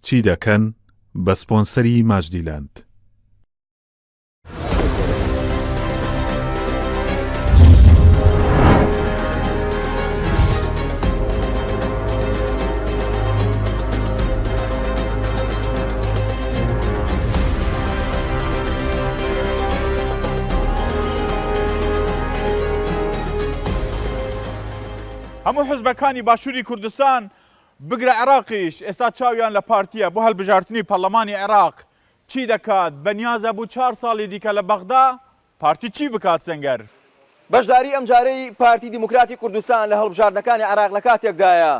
چی دەکەن بە سپۆنسەری ماجدیلاند. هەموو حزبەکانی باشووری کوردستان بگرە عێراقیش ئێستا چاویان لە پارتییە بۆ هەلبژارتنی پەڕلەمانی عێراق چی دەکات، بەنیازە بو چار ساڵی دیکە لە بەغدا پارتی چی بکات سەنگەر؟ بەشداری ئەمجارەی پارتی دیموکراتی کوردستان لە هەڵبژاردنەکانی عێراق لە کاتێکدایە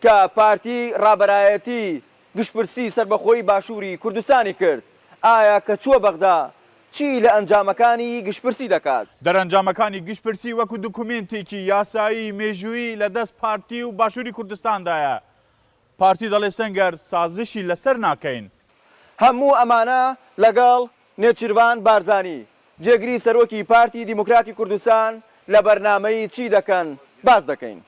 کە پارتی ڕابەرایەتی گشتپرسی سەربەخۆیی باشووری کوردستانی کرد، ئایا کە چووە بەغدا چی لە ئەنجامەکانی گشتپرسی دەکات؟ دەرەنجامەکانی گشتپرسی وەکو دوکومێنتێکی یاسایی مێژوویی لە دەست پارتی و باشووری کوردستاندایە. پارتی دەڵێ سەنگەر سازشی لەسەر ناکەین. هەموو ئەمانە لەگەڵ نێچیرڤان بارزانی، جێگری سەرۆکی پارتی دیموکراتی کوردستان لە بەرنامەی چی دەکەن باس دەکەین.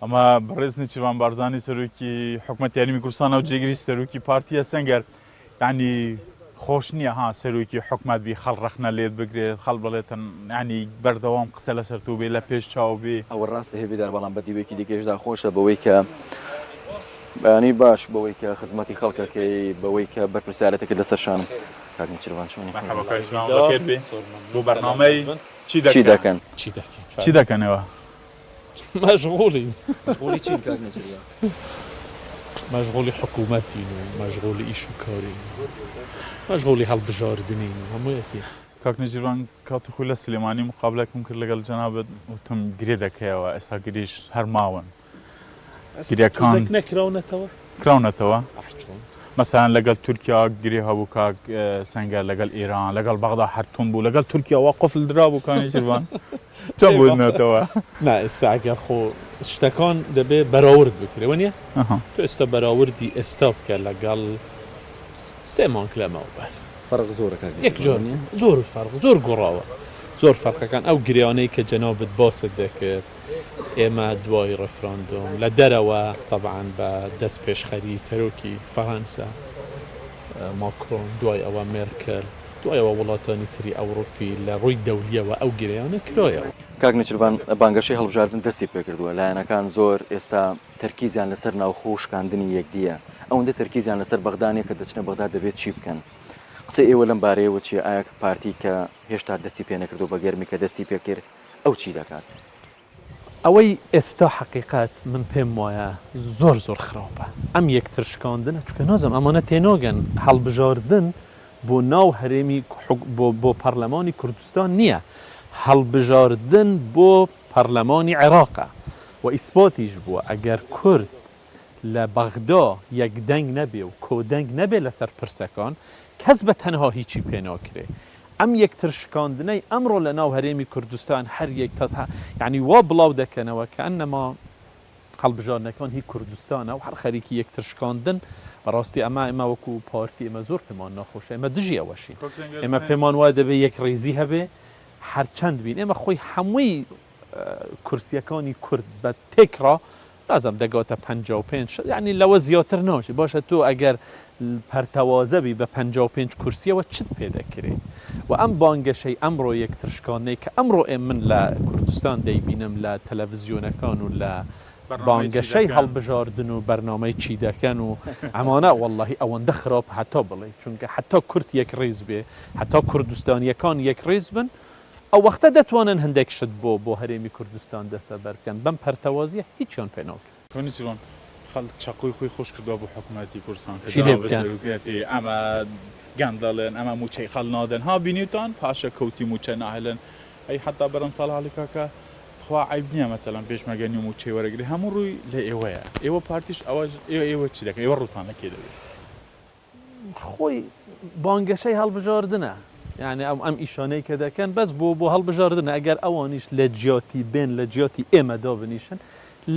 ئەمە بەڕێز نێچیرڤان بارزانی سەرۆکی حکومەتی هەرێمی کوردستانە و جێگری سەرۆکی پارتیە سەنگەر یعنی خۆش نییە ها سەرۆکی حکومەت بی خەڵ ڕەخنە لێت بگرێت خەڵ بڵێتن یعنی بەردەوام قسە لەسەر تۆ بێ لە پێش چاو بێ. ئەوە ڕاستە هێڤیدار بەڵام بە دیوێکی دیکەیشدا خۆشە بەوەی کە بەیانی باش بەوەی کە خزمەتی خەڵکەکەی بەوەی کە بەرپرسیارەتێکت لەسەر شانە. کاک نێچیرڤان چۆنی؟ مەرحەبا کاک نێچیرڤان بەخێر بێی بۆ بەرنامەی چی چی دەکەن؟ چی دەکەین؟ چی دەکەن ئێوە؟ مەشغوڵین. مەشغوڵی چین کاک نێچیرڤان؟ مەشغوڵی حکوومەتین و مەشغوڵی ئیش و کارین و مەشغوڵی هەڵبژاردنین و هەموویەتی. کاک نێچیرڤان کاتی خۆی لە سلێمانی مقابلەکم کرد لەگەڵ جەنابت وتم گرێ دەکەیەوە ئێستا گرێش هەر ماون. گرێکان تۆزێک نەکراونەتەوە؟ کراونەتەوە. ئەح چۆن؟ مەسەلەن لەگەڵ تورکیا گرێ هەبوو کاک سەنگەر لەگەڵ ئێران لەگەڵ بەغدا هەر توند بوو لەگەڵ تورکیا وا قفل درابوو کاک نێچیرڤان چۆن بوونەتەوە؟ نا ئێستا ئەگەر خۆ شتەکان دەبێ بەراورد بکرێ وەنیە؟ تۆ ئێستا بەراوردی ئێستا بکە لەگەڵ سێ مانگ لەمەوبەر. فەرق زۆرە کاک نێچیرڤان یەکجار وەنیە؟ زۆر فەرق زۆر گۆڕاوە زۆر فەرقەکان ئەو گرێیانەی کە جەنابت باست دەکرد ئێمە دوای ڕێفراندۆم لە دەرەوە تەبعەن بە دەستپێشخەری سەرۆکی فەرەنسا ماکرۆن، دوای ئەوە مێرکل، دوای ئەوە وڵاتانی تری ئەوڕوپی لە ڕووی دەولییەوە ئەو گرێیانە کرایەوە. کاک نێچیرڤان، بانگەشەی هەڵبژاردن دەستی پێکردووە، لایەنەکان زۆر ئێستا تەرکیزیان لەسەر ناوخۆ و شکاندنی یەکدییە، ئەوەندە تەرکیزیان لەسەر بەغدا نییە کە دەچنە بەغدا دەبێت چی بکەن؟ قسەی ئێوە لەم بارەیەوە چییە؟ ئایا پارتی کە هێشتا دەستی پێنەکردووە بە گەرمی کە دەستی پێکرد ئەو چی دەکات؟ ئەوەی ئێستا حەقیقەت من پێم وایە زۆر زۆر خراپە ئەم یەکتر شکاندنە چونکە نازانم ئەمانە تێناگەن هەڵبژاردن بۆ ناو هەرێمی بۆ بۆ پەرلەمانی کوردستان نییە هەڵبژاردن بۆ پەرلەمانی عێراقە و ئیسپاتیش بووە ئەگەر کورد لە بەغدا یەک دەنگ نەبێ و کۆدەنگ نەبێ لەسەر پرسەکان کەس بە تەنها هیچی پێ ناکرێ. ئەم یەکتر شکاندنەی ئەمڕۆ لە ناو هەرێمی کوردستان هەر یەک تەس یانی وا بڵاو دەکەنەوە کە ئەنەما هەڵبژاردنەکان هی کوردستانە و هەر خەریکی یەکتر شکاندن. بەڕاستی ئەمە ئێمە وەکو پارتی ئێمە زۆر پێمان ناخۆشە ئێمە دژی ئەوەشین. ئێمە پێمان وایە دەبێ یەکڕیزی هەبێ هەرچەند بین ئێمە خۆی هەمووی کورسیەکانی کورد بە تێکڕا نازانم دەگاتە 55 یعنی لەوە زیاتر ناچێت باشە تۆ ئەگەر پەرتەوازە بی بە 55 کورسیەوە چت پێ دەکرێ و ئەم بانگەشەی ئەمڕۆ یەکترشکاندنەی کە ئەمڕۆ ئێ من لە کوردستان دەیبینم لە تەلەڤزیۆنەکان و لە بانگەشەی هەڵبژاردن و بەرنامەی چی دەکەن و ئەمانە وەڵاهی ئەوەندە خراپ هەتا بڵێی چونکە هەتا کورد یەکڕیز بێ هەتا کوردستانیەکان یەکڕیز بن ئەو وەختە دەتوانن هەندێک شت بۆ بۆ هەرێمی کوردستان دەستەبەر بکەن، بەم پەرتەوازییە هیچیان پێ ناکرێت. تۆنی چلۆن خەڵک چەقۆی خۆی خۆش کردوە بۆ حکومەتی کوردستان کە چی لێ جەناب بکەن؟ سەرۆکایەتی ئەمە گەندەڵن ئەمە موچەی خەڵ نادەن ها بینیوتان پاشە کەوتی موچە ناهێلن ئەی حەتا بەرەم ساڵح عەلی کاکە تخوا عەیب نیە مەسەلەن پێشمەرگە نیو موچەی وەرەگرێ هەموو ڕووی لە ئێوەیە ئێوە پارتیش ئەوە ئێوە چی دەکەن ئێوە ڕووتان لە کێ دەبێ؟ خۆی بانگەشەی هەڵبژاردنە یعنی ئەم ئەم ئیشانەی کە دەکەن بەس بۆ بۆ هەڵبژاردنە ئەگەر ئەوانیش لە جیاتی بێن لە جیاتی ئێمە دابنیشن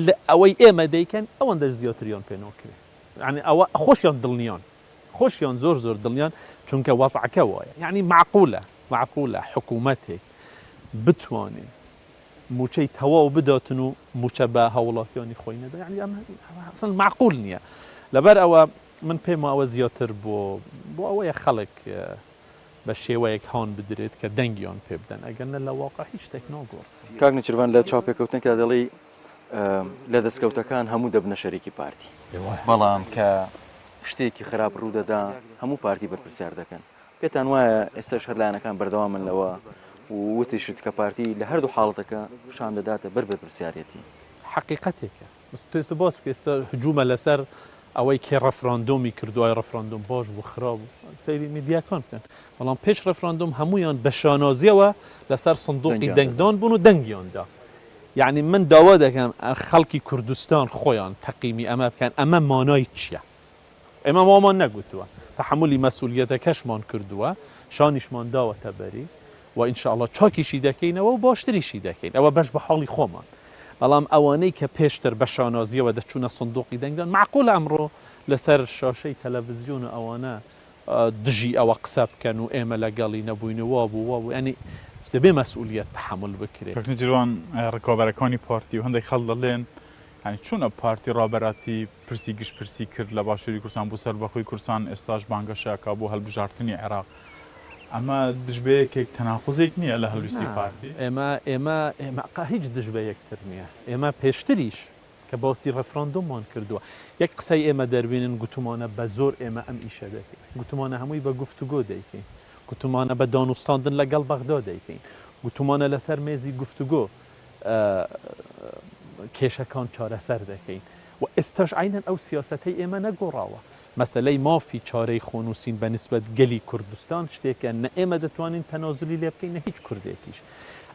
لە ئەوەی ئێمە دەیکەن ئەوەندەش زیاتریان پێ ناکرێ یعنی ئەوە خۆشیان دڵنیان خۆشیان زۆر زۆر دڵنیان چونکە وەزعەکە وایە یعنی معقولە معقولە حکوومەتێک بتوانێ مووچەی تەواو بداتن و مووچە بە هاووڵاتیانی خۆی نەدا یعنی ئەمە ئەسڵ مەعقول نییە. لەبەر ئەوە من پێم ئەوە زیاتر بۆ بۆ ئەوەیە خەڵک بە شێوەیەک هان بدرێت کە دەنگیان پێ بدەن ئەگەر نە لە واقع هیچ شتێک ناگۆڕێت. کاک نێچیرڤان لە چاوپێکەوتنێکدا دەڵێی لە دەستکەوتەکان هەموو دەبنە شەریکی پارتی، بەڵام کە شتێکی خراپ ڕوودەدا هەموو پارتی بەرپرسیار دەکەن. پێتان وایە ئێستاش هەر لایەنەکان بەردەوامن لەوە و وتیشت کە پارتی لە هەردوو حاڵەتەکە شان دەداتە بەر بەرپرسیارێتی؟ حەقیقەتێکە. بەس تۆ ئێستا باس بکە ئێستا هجومە لەسەر ئەوەی کێ ڕەفراندۆمی کردو ئای ڕەفراندۆم باش بوو خراپ بوو سەیری میدیاکان بکەن بەڵام پێش ڕەفراندۆم هەموویان بە شانازیەوە لەسەر سندوقی دەنگدان بوون و دەنگیان دا یعنی من داوا دەکەم خەڵکی کوردستان خۆیان تەقیمی ئەمە بکەن ئەمە مانای چییە ئێمە وامان نەگوتووە، تەحەمولی مەسئولیەتەکەشمان کردووە، شانیشمان داوەتە بەری و ان شاء اللە چاکیشی دەکەینەوە و باشتریشی دەکەین، ئەوە بەش بە حاڵی خۆمان. بەڵام ئەوانەی کە پێشتر بە شانازییەوە دەچوونە سندوقی دەنگدان، مەعقولە ئەمڕۆ لەسەر شاشەی تەلەڤزیۆن و ئەوانە دژی ئەوە قسە بکەن و ئێمە لەگەڵی نەبووین و وابوو وابوو، یانی دەبێ مەسئولیەت تەحەمول بکرێ. کاک نێچیروان، ڕکابەرەکانی پارتی و هەندێک خەڵک دەڵێن یانی چۆنە پارتی ڕابەراتی پرسی گشتپرسی کرد لە باشووری کوردستان بۆ سەربەخۆی کوردستان، ئێستاش بانگەشە ئەکا بۆ هەلبژارتنی عێراق. ئەمە دژ بە یەکێک تەناقوزێک نییە لە هەلویستی نا، پارتی؟ ئێمە ئێمە ئێمە قە هیچ دژ بە یەکتر نییە. ئێمە پێشتریش کە باسی ڕێفراندۆممان کردووە، یەک قسەی ئێمە دەربێنن گوتومانە بە زۆر ئێمە ئەم ئیشە دەکەین. گوتومانە هەمووی بە گفتوگۆ دەیکەین. گوتومانە بە دانوستاندن لەگەڵ بەغدا دەیکەین. گوتومانە لەسەر مێزی گفتوگۆ کێشەکان چارەسەر دەکەین و ئێستاش عەینەن ئەو سیاسەتەی ئێمە نەگۆڕاوە. مەسەلەی مافی چارەی خۆنووسین بە نیسبەت گەلی کوردستان شتێکە نە ئێمە دەتوانین تەنازولی لێ بکەین نە هیچ کوردێکیش.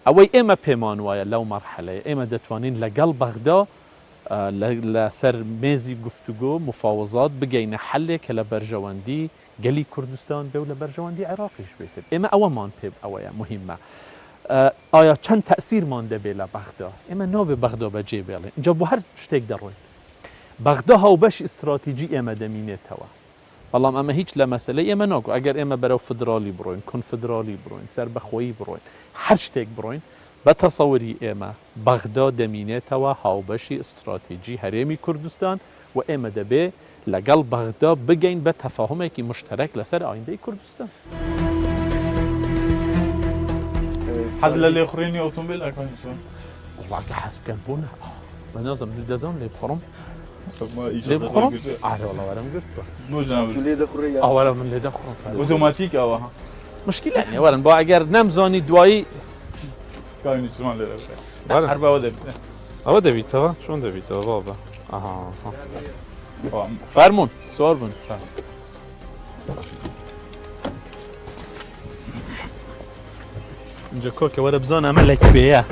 ئەوەی ئێمە پێمان وایە لەو مەرحەلەیە ئێمە دەتوانین لەگەڵ بەغدا لە سەر مێزی گفتوگۆ، مفاوەزات، بگەینە حەلێک کە لە بەرژەوەندی گەلی کوردستان بێ و لە بەرژەوەندی عێراقیش بێتن. ئێمە ئەوەمان پێ ئەوەیە موهیمە. ئایا چەند تەئسیرمان دەبێ لە بەغدا؟ ئێمە نابێ بەغدا بەجێ بێڵین. ئینجا بۆ هەر شتێک دەڕۆین. بەغدا هاوبەشی ئیستراتیجی ئێمە دەمینێتەوە. بەڵام ئەمە هیچ لە مەسەلەی ئێمە ناگۆ. ئەگەر ئێمە بەرەو فدرالی بڕۆین، کونفدرالی بڕۆین، سەربەخۆیی بڕۆین، هەر شتێک بڕۆین، بە تەسەوری ئێمە بەغدا دەمینێتەوە هاوبەشی ئیستراتیجی هەرێمی کوردستان و ئێمە دەبێ لەگەڵ بەغدا بگەین بە تەفاهومێکی موشتەرەک لەسەر ئایندەی کوردستان. حەز لە لێخوڕینی ئۆتۆمبیل ئەکەن چۆن؟ وەڵا گە حەز بکەن بۆ نا بە نازم دەزانم لێ بخوڕم لێ بخوڕم ئارە وەڵا وەرم گرتووە ئەوەرە من لێ دەخوڕم ئۆتۆماتیک ئەوە مشکلە نیە وەرن بۆ ئەگەر نەمزانی دوایی هەر بەوە دەبێت ئەوە دەبیتەوە چۆن دەبیتەوە بابە ئەها فەرموون سوار بن. اینجا کاکە وەرە بزانە ئەمە لە کوێیە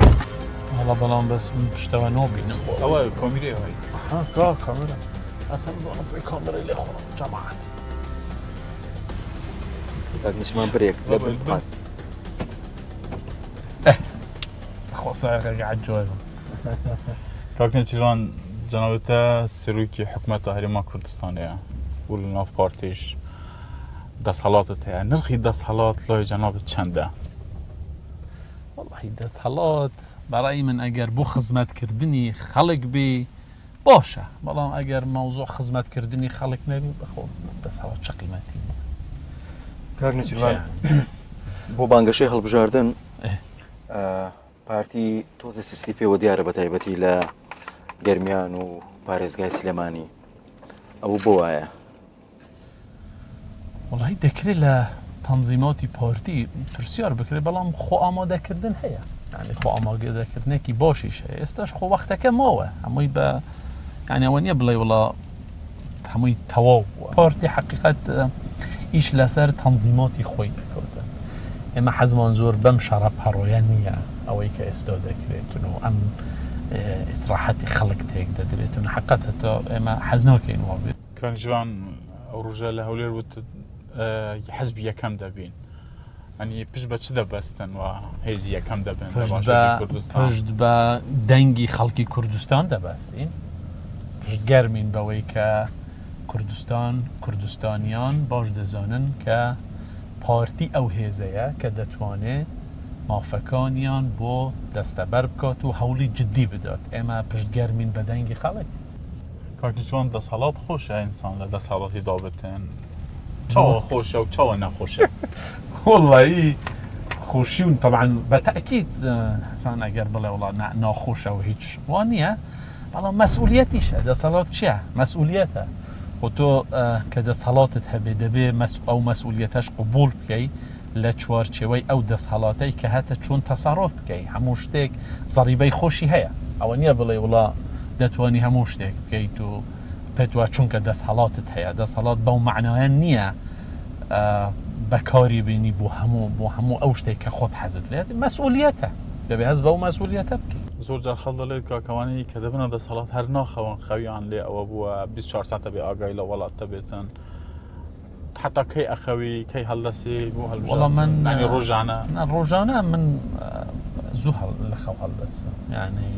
وەڵا بەڵام بەس من پشتەوە نابینم ئەوە کامیرەی هەی ها کا کامێرا ئەسەن بزانم پێ کامێرەی لێ خۆم جەماعەت کاک نشمان برێک لە بن بخات. خۆ سایەقێکی عەجایبم کاک نێچیروان جەنابتە سەرۆکی حکومەتە هەرێما کوردستانەیە و لە ناو پارتیش دەسەڵاتت هەیە نرخی دەسەڵات لای جەنابت چەندە؟ وەڵاهی دەسەڵات بەڕای من ئەگەر بۆ خزمەتکردنی خەڵک بێ باشە بەڵام ئەگەر مەوزوع خزمەتکردنی خەڵک نەبی بەخۆ دەسەڵات چ قیمەتی نییە. کاک نێچیروان بۆ بانگەشەی هەڵبژاردن پارتی تۆزێ سستی پێوە دیارە بە تایبەتی لە گەرمیان و پارێزگای سلێمانی ئەوە بۆ وایە؟ وەڵی دەکرێت لە تەنزیماتی پارتی پرسیار بکرێت بەڵام خۆ ئامادەکردن هەیە یعنی خۆ ئاماگەدەکردنێکی باشیش هەیە ئێستاش خۆ وەختەکە ماوە هەمووی بە یعنی ئەوە نییە بڵێ وڵا هەمووی تەواو بووە. پارتی حەقیقەت ئیش لەسەر تەنزیماتی خۆی دەکاتن. ئێمە حەزمان زۆر بەم شەڕە پەڕۆیە نییە ئەوەی کە ئێستا دەکرێتن و ئەم ئیسراحەتی خەڵک تێک دەدرێتن حەقەت هەتا ئێمە حەز ناکەین وا بێت. کاک ژیوان ئەو ڕۆژە لە هەولێر وتت حزبی یەکەم دەبین. ئەنی پشت بە چ دەبەستن و هێزی یەکەم دەبن لە باشووری کوردستان؟ پشت بە دەنگی خەڵکی کوردستان دەبەستین. پشت گەرمین بەوەی کە کوردستان، کوردستانیان باش دەزانن کە پارتی ئەو هێزەیە کە دەتوانێ مافەکانیان بۆ دەستەبەر بکات و هەوڵی جدی بدات. ئێمە پشت گەرمین بە دەنگی خەڵک. کاک جوان دەسەڵات خۆشە ئینسان لە دەسەڵاتی دابتن چاوە خۆشە و چاوە نەخۆشە وەڵی خۆشی و طبعا بە تەئکید ئینسان ئەگەر بڵێ وڵا ناخۆشە و هیچ وا نییە بەڵام مەسئولیەتیشە دەسەڵات چییە مەسئولیەتە خۆ تۆ کە دەسەڵاتت هەبێ دەبێ ئەو مەسئولیەتەش قبوڵ بکەی لە چوارچێوەی ئەو دەسهەڵاتەی کە هەتە چۆن تەسەڕۆف بکەی هەموو شتێک زەڕیبەی خۆشی هەیە ئەوە نیە بڵێی وڵا دەتوانی هەموو شتێک بکەیت و پێت وا چونکە دەسهەڵاتت هەیە دەسهەڵات بەو مەعنایە نیە بەکاری بێنی بۆ هەموو بۆ هەموو ئەو شتێک کە خۆت حەزت لێت مەسئولیەتە دەبێ هەست بەو مەسئولیەتە بکەی. زۆر جار خەڵک دەڵێت کاکەوانەی کە دەبنە دەسەڵات هەر ناخەون خەویان لێ ئەوە بووە 24 ساتە بێ ئاگای لە وڵات دەبێتن حتا کەی ئەخەوی کەی هەڵدەسی بۆ وەڵا من هەڵبژاردن ڕۆژانە نا ڕۆژانە من زوو هەڵ لە خەو هەڵدەستم یعنی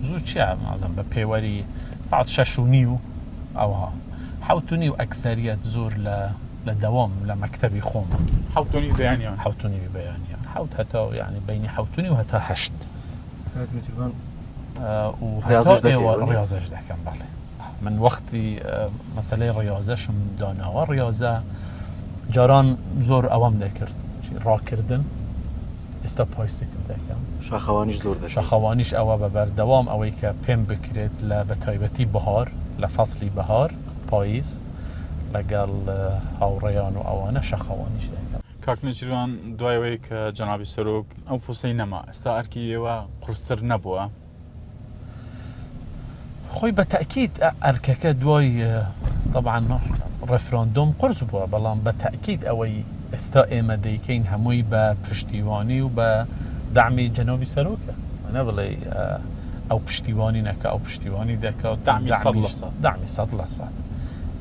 زوو چیە مازم بە پێوەری ساعت شەش و نیو ئەوها حەوت و نیو ئەکسەریەت زۆر لە لە دەوام لە مەکتەبی خۆم حەوت و نیو بەیانیان حەوت و نیوی بەیانیان حەوت هەتا یعنی بەینی حەوت و نیو هەتا هەشت کاک نێچیرڤان و هەتا ڕیاضەش دەکەی ئێوە وەنیە؟ ڕیاضەش دەکەم بەڵێ من وەختی مەسەلەی ڕیاضەشم داناوە ڕیاضە جاران زۆر ئەوەم دەکرد ڕاکردن ئێستا پایسکل دەکەم شاخەوانیش زۆر دەکەی شاخەوانیش ئەوە بە بەردەوام ئەوەی کە پێم بکرێت لە بە تایبەتی بەهار لە فەسلی بەهار پاییز لەگەڵ هاوڕێیان و ئەوانە شاخەوانیش دەکەم. کاک نێچیرڤان دوای ئەوەی کە جەنابی سەرۆک ئەو پۆستەی نەما ئێستا ئەرکی ئێوە قورستر نەبووە؟ خۆی بە تەئکید ئەرکەکە دوای تەبعەن ڕێفراندۆم قورس بووە، بەڵام بە تەئکید ئەوەی ئێستا ئێمە دەیکەین هەمووی بە پشتیوانی و بە دەعمی جەنابی سەرۆکە. نەبڵێی ئەو پشتیوانی نەکا، ئەو پشتیوانی دەکات. دەعمی سەد لە سەد. دەعمی 100%.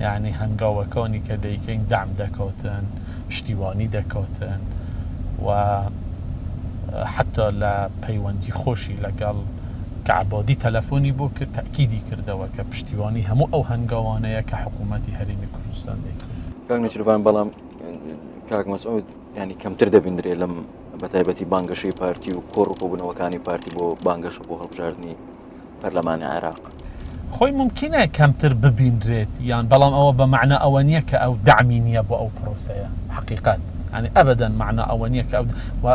یعنی هەنگاوەکانی کە دەیکەین دەعم دەکاتن، پشتیوانی دەکاتن و حەتا لە پەیوەندی خۆشی لەگەڵ کە عەبادی تەلەفۆنی بۆ کرد تەئکیدی کردەوە کە پشتیوانی هەموو ئەو هەنگاوانەیە کە حکوومەتی هەرێمی کوردستان دەیکات. کاک نێچیرڤان بەڵام کاک مەسعود یانی کەمتر دەبیندرێ لەم بەتایبەتی بانگەشەی پارتی و کۆڕ و کۆبوونەوەکانی پارتی بۆ بانگەشە بۆ هەڵبژاردنی پەرلەمانی عێراق. خۆی مومکینە کەمتر ببینرێت یان بەڵام ئەوە بە مەعنا ئەوە نیە کە ئەو دەعمی نیە بۆ ئەو پرۆسەیە حەقیقەت یانی ئەبەدەن مەعنا ئەوە نیە کە ئەو و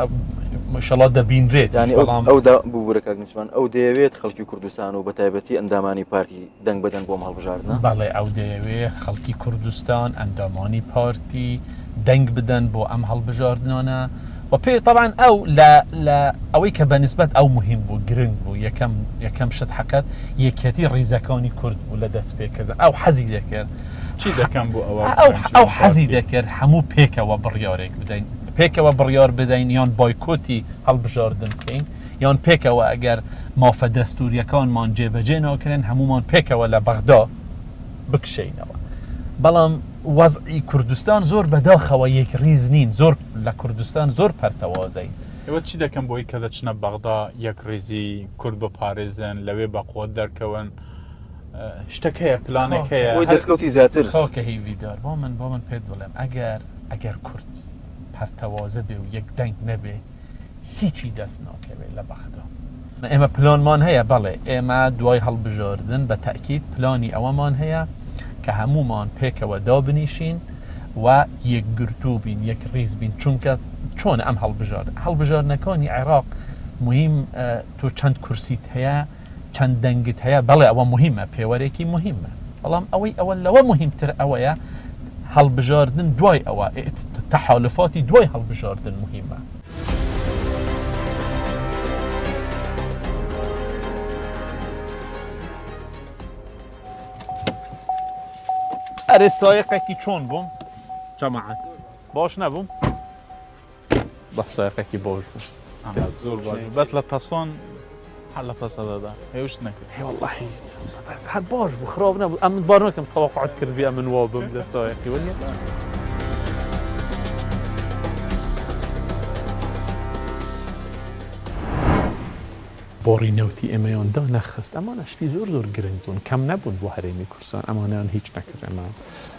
ئیشەڵا دەبینرێت یانی ئەو بەڵام ئەو دا ببورە کاک نێچیرڤان ئەو دەیەوێت خەڵکی کوردستان و بەتایبەتی ئەندامانی پارتی دەنگ بدەن بۆ ئەم هەڵبژاردنە؟ بەڵێ ئەو دەیەوێ خەڵکی کوردستان ئەندامانی پارتی دەنگ بدەن بۆ ئەم هەڵبژاردنانە و پێ تەبعەن ئەو لە لە ئەوەی کە بە نیسبەت ئەو موهیم بوو گرنگ بوو یەکەم یەکەم شت حەقت یەکیەتی ڕیزەکانی کورد بوو لە دەست پێ کردن ئەو حەزی دەکرد چی دەکەن بۆ ئەوە ئەو ئەو حەزی دەکرد هەموو پێکەوە بڕیارێک بدەین پێکەوە بڕیار بدەین یان بایکۆتی هەڵبژاردن بکەین یان پێکەوە ئەگەر مافە دەستوریەکانمان جێبەجێ ناکرێن هەموومان پێکەوە لە بەغدا بکشێینەوە بەڵام وەزعی کوردستان زۆر بەداخەوە یەکڕیز نین زۆر لە کوردستان زۆر پەرتەوازەین. ئێوە چی دەکەن بۆی کە دەچنە بەغدا یەکڕیزی کورد بپارێزن لەوێ بەقوەت دەرکەون شتەک هەیە پلانێک هەیە بۆی دەستکەوتی زیاتر. کاکە هیڤیدار با من با من پێت بڵێم ئەگەر ئەگەر کورد پەرتەوازە بێ و یەک دەنگ نەبێ هیچی دەست ناکەوێت لە بەغدا. ئێمە پلانمان هەیە، بەڵێ ئێمە دوای هەڵبژاردن بە تەئکید پلانی ئەوەمان هەیە کە هەموومان پێکەوە دابنیشین و یەکگرتوو بین، یەکڕیز بین، چونکە چۆن ئەم هەڵبژاردن هەڵبژاردنەکانی عێراق موهیم تۆ چەند کورسیت هەیە، چەند دەنگت هەیە، بەڵێ ئەوە موهیمە، پێوەرێکی موهیمە، بەڵام ئەوەی ئەوە لەوە موهیمتر ئەوەیە هەڵبژاردن دوای ئەوە، تەحالوفاتی دوای هەڵبژاردن موهیمە. ئەرێ سایەقێکی چۆن بووم جەماعەت باش نەبووم؟ بە سایەقێکی باش بوو. زۆر باش بوو بەس لە تەسۆن هەر لە تەسە دەدا هێوشت نەکرد. ئێ وەڵاهی بەس هەر باش بوو خراپ نەبوو ئەمن بار نەکەم تەوەقعت کردبی ئەمن وا بم لە سایەقی وەنیە؟ بۆڕی نەوتی ئێمەیان دانەخست ئەمانە شتی زۆر زۆر گرنگ بوون کەم نەبوون بۆ هەرێمی کوردستان ئەمانەیان هیچ نەکرد ئێمە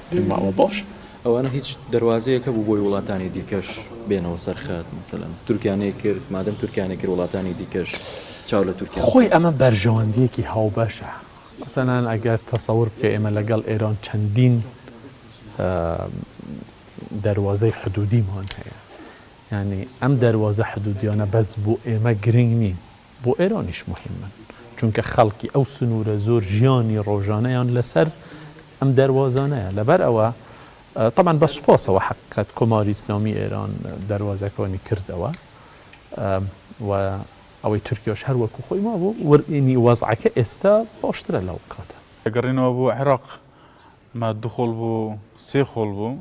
پێم وایە باش بوو. ئەوانە هیچ دەروازەیەک هەبوو بۆی وڵاتانی دیکەش بێنەوە سەر خەت مەسەلەن تورکیا نەیکرد مادەم تورکیا نەیکرد وڵاتانی دیکەش چاو لە تورکیا خۆی بکەن. ئەمە بەرژەوەندیەکی هاوبەشە. مەسەلەن ئەگەر تەسەور بکەی ئێمە لەگەڵ ئێران چەندین دەروازەی حدودیمان هەیە یانی ئەم دەروازە حدودیانە بەس بۆ ئێمە گرنگ نین بۆ ئێرانیش موهیمن چونکە خەڵکی ئەو سنوورە زۆر ژیانی ڕۆژانەیان لەسەر ئەم دەروازانەیە لەبەر ئەوە تەبعەن بە سوپاسەوە حەقیقەت کۆماری ئیسلامی ئێران دەروازەکانی کردەوە و ئەوەی تورکیاش هەر وەکو خۆی مابوو ورینی وەزعەکە ئێستا باشترە لەو کاتە. دەگەڕێینەوە بۆ عێراق مە دوو خۆڵ بوو سێ خۆڵ بوو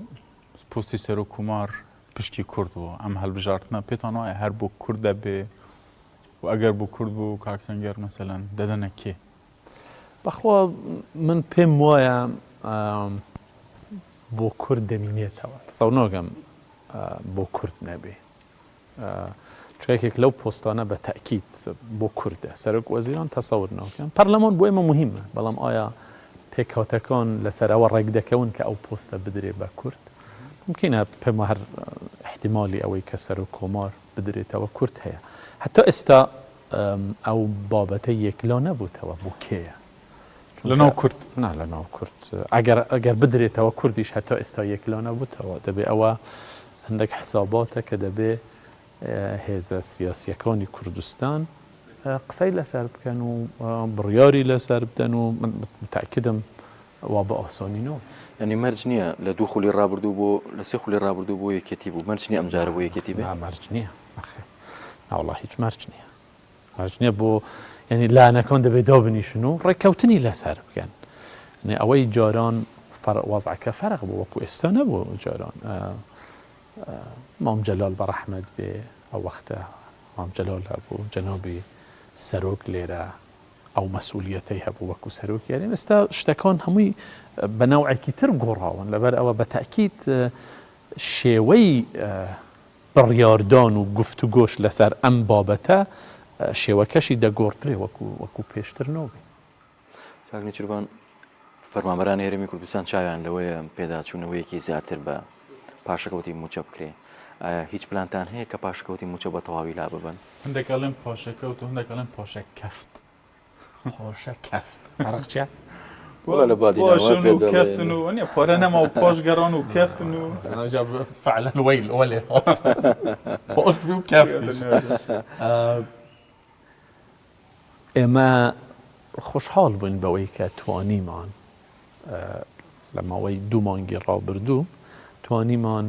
پۆستی سەرۆک کۆمار پشکی کورد بوو ئەم هەلبژارتنە پێتان وایە هەر بۆ کورد دەبێ و ئەگەر بۆ کورد بوو کاک سەنگەر مەسەلەن دەدەنە کێ؟ بەخوا من پێم وایە بۆ کورد دەمینێتەوە تەسەور ناکەم بۆ کورد نەبێ چونکە یەکێک لەو پۆستانە بە تەئکید بۆ کوردە سەرۆک وەزیران تەسەور ناکەم پەرلەمان بۆ ئێمە مهمە بەڵام ئایا پێکهاتەکان لەسەر ئەوە ڕێک دەکەون کە ئەو پۆستە بدرێ بە کورد ممکنە پێم هەر احتیمالی ئەوەی کە سەرۆک کۆمار بدرێتەوە کورد هەیە حتا ئێستا ئەو بابەتە یەکلا نەبووتەوە بۆ کێیە لەناو کورد نا لەناو کورد ئەگەر ئەگەر بدرێتەوە کوردیش هەتا ئێستا یەکلا نەبووتەوە دەبێ ئەوە هەندێک حساباتە کە دەبێ هێزە سیاسیەکانی کوردستان قسەی لەسەر بکەن و بڕیاری لەسەر بدەن و من متأکدم وا بە ئاسانی نابێت. یانی مەرج نییە لە دوو خولی ڕابردوو بۆ لە سێ خولی ڕابردوو بۆ یەکێتی بوو مەرج نییە ئەمجارە بۆ یەکێتی بێ؟ نا مەرج نییە نەخێر ناوەڵا هیچ مەرج نییە مەرج نییە بۆ یعنی لایەنەکان دەبێت دابنیشن و ڕێککەوتنی لەسەر بکەن یعنی ئەوەی جاران وەزعەکە فەرق بوو وەکو ئێستا نەبوو جاران مام جەلال بە ڕەحمەت بێ ئەو وەختە مام جەلال هەبوو جەنابی سەرۆک لێرە ئەو مەسئولیەتەی هەبوو وەکو سەرۆکی هەرێم ئێستا شتەکان هەمووی بە نەوعێکی تر گۆڕاون لەبەر ئەوە بە تاکیت شێوەی بڕیاردان و گفتوگۆش لەسەر ئەم بابەتە شێوەکەشی دەگۆڕدرێ وەکو وەکو پێشتر نابێ. کاک نێچیرڤان، فەرمانبەرانی هەرێمی کوردستان چاویان لەوەیە پێداچوونەوەیەکی زیاتر بە پاشەکەوتی مووچە بکرێ، ئایا هیچ پلانتان هەیە کە پاشەکەوتی مووچە بە تەواوی لاببەن؟ هەندێک ئەڵێن پاشەکەوت و هەندێک ئەڵێن پاشەکەفت. پاشەکەفت فەرق چیە؟ وەڵا لە بادینان وا پاشن پێ و دەڵێن. کەفتن و وەنیە پارە نەما و پاش گەڕان و کەفتن و. فعلا وەیل وەلێ هات پاش بوو و کەفتیش. ئێمە خۆشحاڵ بووین بەوەی کە توانیمان لە ماوەی دوو مانگی ڕابردوو توانیمان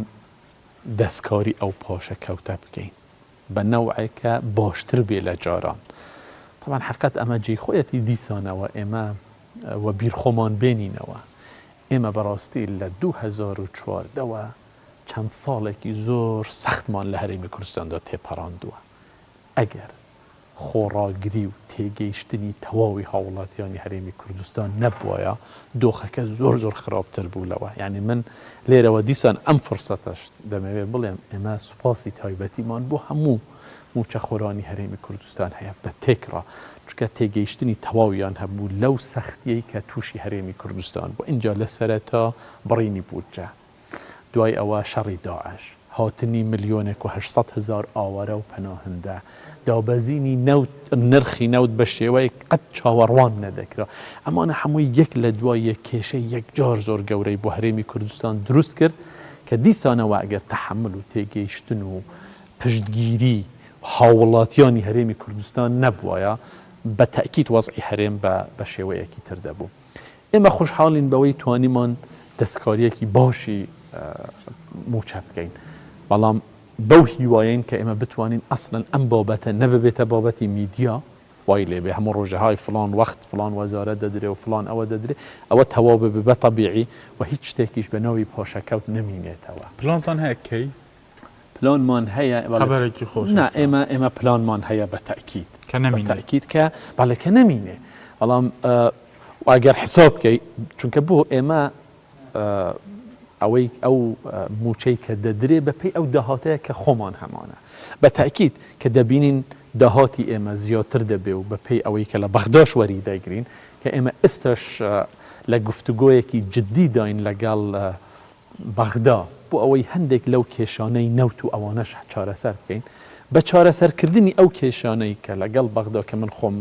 دەستکاری ئەو پاشەکەوتە بکەین بە نەوعێک کە باشتر بێ لە جاران. تەبعەن حەقەت ئەمە جێی خۆیەتی دیسانەوە ئێمە وەبیر خۆمان بێنینەوە ئێمە بەڕاستی لە 2014 وە چەند ساڵێکی زۆر سەختمان لە هەرێمی کوردستاندا تێپەڕاندووە ئەگەر خۆڕاگری و تێگەیشتنی تەواوی هاوڵاتیانی هەرێمی کوردستان نەبوایە دۆخەکە زۆر زۆر خراپتر بوو لەوە یانی من لێرەوە دیسان ئەم فرسەتەش دەمەوێت بڵێم ئێمە سوپاسی تایبەتیمان بۆ هەموو مووچەخۆرانی هەرێمی کوردستان هەیە بە تێکڕا چونکە تێگەیشتنی تەواویان هەبوو لەو سەختیەی کە تووشی هەرێمی کوردستان بوو ئینجا لە سەرەتا بڕینی بودجە دوای ئەوە شەڕی داعش، هاتنی ملیۆنێک و 800 هەزار ئاوارە و پەناهەندە، دابەزینی نەوت، نرخی نەوت بە شێوەیەک قەت چاوەڕوان نەدەکرا، ئەمانە هەمووی یەک لە دوای یەک کێشەی یەکجار زۆر گەورەی بۆ هەرێمی کوردستان دروست کرد کە دیسانەوە ئەگەر تەحەمول و تێگەیشتن و پشتگیری هاووڵاتیانی هەرێمی کوردستان نەبوایە بە تەئکید وەزعی هەرێم بە شێوەیەکی تر دەبوو. ئێمە خۆشحاڵین بەوەی توانیمان دەستکارییەکی باشی مووچە بکەین، بەڵام بەو هیوایەین کە ئێمە بتوانین ئەسڵەن ئەم بابەتە نە ببێتە بابەتی میدیا، وای لێ بێ هەموو ڕۆژێ های فڵان وەخت فڵان وەزارەت دەدرێ و فڵان ئەوە دەدرێ، ئەوە تەواو ببێ بە تەبیعی و هیچ شتێکیش بە ناوی پاشەکەوت نەمینێتەوە. پلانتان هەیە کەی؟ پلانمان هەیە بەڵێ. خەبەرێکی خۆش نا ئێستا. ئێمە ئێمە پلانمان هەیە بە تەئکید. کە بە نەمینێ. تەئکید کە بەڵێ کە نەمینێ. بەڵام ئەگەر حساب بکەی چونکە بۆ ئێمە ئەوەی ئەو مووچەی کە دەدرێ بە پێی ئەو داهاتەیە کە خۆمان هەمانە. بە تەئکید کە دەبینین داهاتی ئێمە زیاتر دەبێ و بە پێی ئەوەی کە لە بەغداش وەری دەگرین کە ئێمە ئێستاش لە گفتوگۆیەکی جدی داین لەگەڵ بەغدا بۆ ئەوەی هەندێک لەو کێشانەی نەوت و ئەوانەش چارەسەر بکەین، بە چارەسەرکردنی ئەو کێشانەی کە لەگەڵ بەغدا کە من خۆم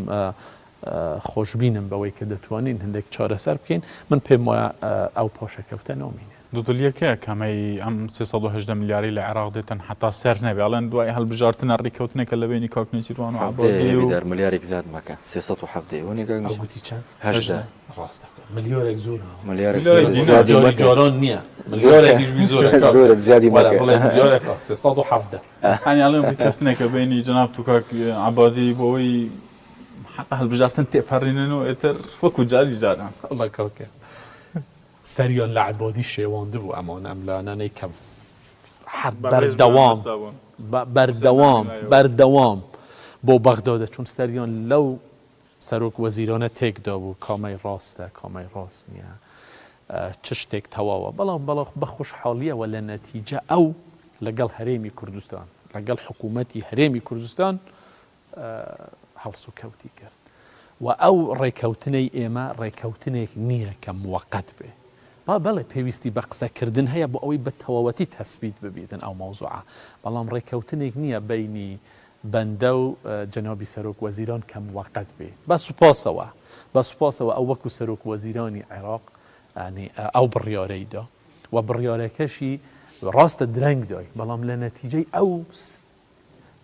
خۆشبینم بەوەی کە دەتوانین هەندێک چارەسەر بکەین، من پێم وایە ئەو پاشەکەوتە نامینێ. دوودڵیەکەیە کامەی ئەم 318 ملیارەی لە عێراق دێتن حەتا سەر نەبێ ئەڵێن دوای هەڵبژارتنە ڕیکەوتنێکە لە بەینی کاک نێچیروان و عەبادی و هێویدار ملیارێک زیاد مەکە 317 وەنیە کاک ئەو نێچیر؟ گوتی چەند؟ 18 ڕاست دەکات ملیارێک زۆرە. ملیارێک ملیارێک زۆرە دینار. زیادی جاری مەکە جاران نییە ملیارێکیش بی زۆرە کاکە. زۆرە زیادی وەرە مەکە. بڵێ ملیارێک 317. یانی ئەڵێن ڕیکەفتنێکە بەینی جەنابت و کاک عەبادی بۆ ئەوەی حەقە هەڵبژارتن تێپەڕینن و ئیتر وەکو جاری جاران. وەڵا کاکە سەریان لە عەبادی شێواندبوو ئەمانە ئەم لایەنانەی کە هەر بەردەوام بەردەوام بەردەوام بۆ بەغدا دەچوون سەریان لەو سەرۆک وەزیرانە تێک دابوو کامەی ڕاستە کامەی ڕاست نییە چ شتێک تەواوە بەڵام بەڵام بە خۆشحاڵیەوە لە نەتیجە ئەو لەگەڵ هەرێمی کوردستان لەگەڵ حکوومەتی هەرێمی کوردستان هەڵسوکەوتی کرد و ئەو ڕێکەوتنەی ئێمە ڕێکەوتنێک نییە کە موەقەت بێ با بەڵێ پێویستی بە قسەکردن هەیە بۆ ئەوەی بە تەواوەتی تەسبیت ببیتن ئەو مەوزوعە بەڵام ڕێکەوتنێک نییە بینی بەندە و جەنابی سەرۆک وەزیران کە موەقەت بێ بە سوپاسەوە بە سوپاسەوە ئەو وەکو سەرۆک وەزیرانی عێراق ینی ئەو بڕیارەی دا و بڕیارەکەشی ڕاستە درەنگ دای بەڵام لە نەتیجەی ئەو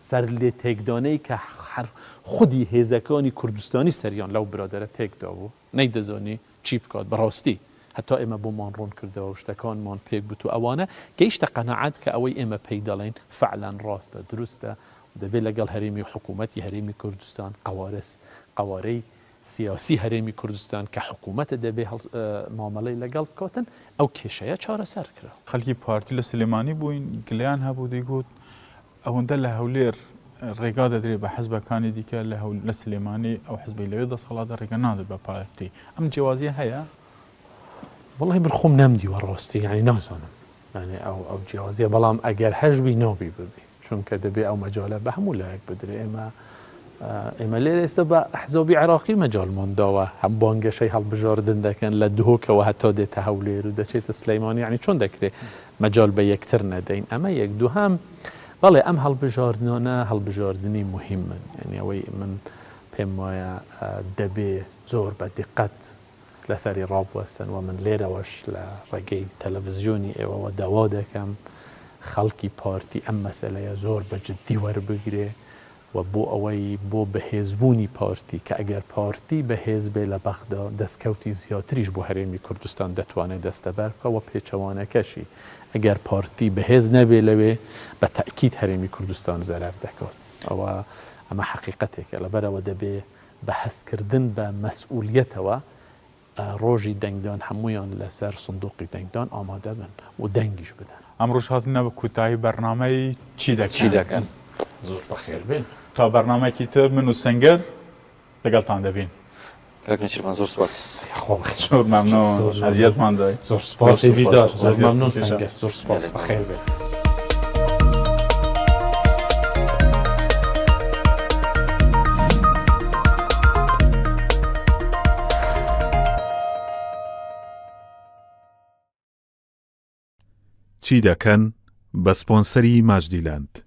سەرلێتێکدانەی کە هەر خودی هێزەکانی کوردستانی سەریان لەو برادەرە تێکدابوو، نەیدەزانی چی بکات، بەڕاستی هەتا ئێمە بۆمان ڕوون کردەوە و شتەکانمان پێ گوت و ئەوانە، گەیشتە قەناعەت کە ئەوەی ئێمە پێی دەڵێین فەعلەن ڕاستە، دروستە و دەبێ لەگەڵ هەرێمی و حکوومەتی هەرێمی کوردستان، قەوارەس، قەوارەی سیاسی هەرێمی کوردستان کە حکوومەتە دەبێ هەڵ، مامەڵەی لەگەڵ بکاتن، ئەو کێشەیە چارەسەر کرا. خەڵکی پارتی لە سلێمانی بووین گلەیان هەبوو دەیگوت ئەوەندە لە هەولێر ڕێگا دەدرێت بە حزبەکانی دیکە لە لە سلێمانی ئەو حزبەی لەوێ دەسەڵاتە ڕێگە نادرێت بە پارتی ئەم جیاوازیە هەیە؟ وەڵی من خۆم نەمدیوە ڕاستی یانی نازانم یانی ئەو ئەو جیاوازیە بەڵام ئەگەر هەشبی نابی ببی چونکە دەبێ ئەو مەجالە بە هەموو لایەک بدرێ ئێمە ئێمە لێرە ئێستا بە ئەحزابی عێراقی مەجالمان داوە هەم بانگەشەی هەڵبژاردن دەکەن لە دهۆکەوە هەتا دێتە هەولێر و دەچێتە سلەیمانی یعنی چۆن دەکرێ مەجال بە یەکتر نەدەین ئەمە یەک دووهەم بەڵێ ئەم هەڵبژاردنانە هەڵبژاردنی موهیمن یعنی ئەوەی من پێم وایە دەبێ زۆر بە دیقەت لەسەری ڕابوەستن و من لێرەوەش لە ڕێگەی تەلەڤزیۆنی ئێوەوە داوا دەکەم خەڵکی پارتی ئەم مەسەلەیە زۆر بە جدی وەربگرێ و بۆ ئەوەی بۆ بەهێزبوونی پارتی کە ئەگەر پارتی بەهێز بێ لە بەغدا دەستکەوتی زیاتریش بۆ هەرێمی کوردستان دەتوانێ دەستەبەر بکا و پێچەوانەکەشی ئەگەر پارتی بەهێز نەبێ لەوێ بە تەئکید هەرێمی کوردستان زەرەر دەکات ئەوە ئەمە حەقیقەتێکە لەبەرئەوە دەبێ بە هەستکردن بە مەسئولیەتەوە ڕۆژی دەنگدان هەموویان لەسەر سندوقی دەنگدان ئامادە بن و دەنگیش بدەن. ئەمڕۆش هاتینە بە کوتایی بەرنامەی چی دەکەن؟ چی دەکەن؟ زۆر بەخێر بێن. تا بەرنامەیەکی تر من و سەنگەر لەگەڵتان دەبین. کاک نێچیرڤان زۆر سپاس. یاخوا بەخێر زۆر مەمنون زۆر زۆر ئەزیەتمان دای. زۆر سپاس هێڤیدار زۆر ئەزیەت مەمنون کێشا. سەنگەر زۆر سپاس بەخێر بێن. چی دەکەن بە سپۆنسەری ماجدیلاند.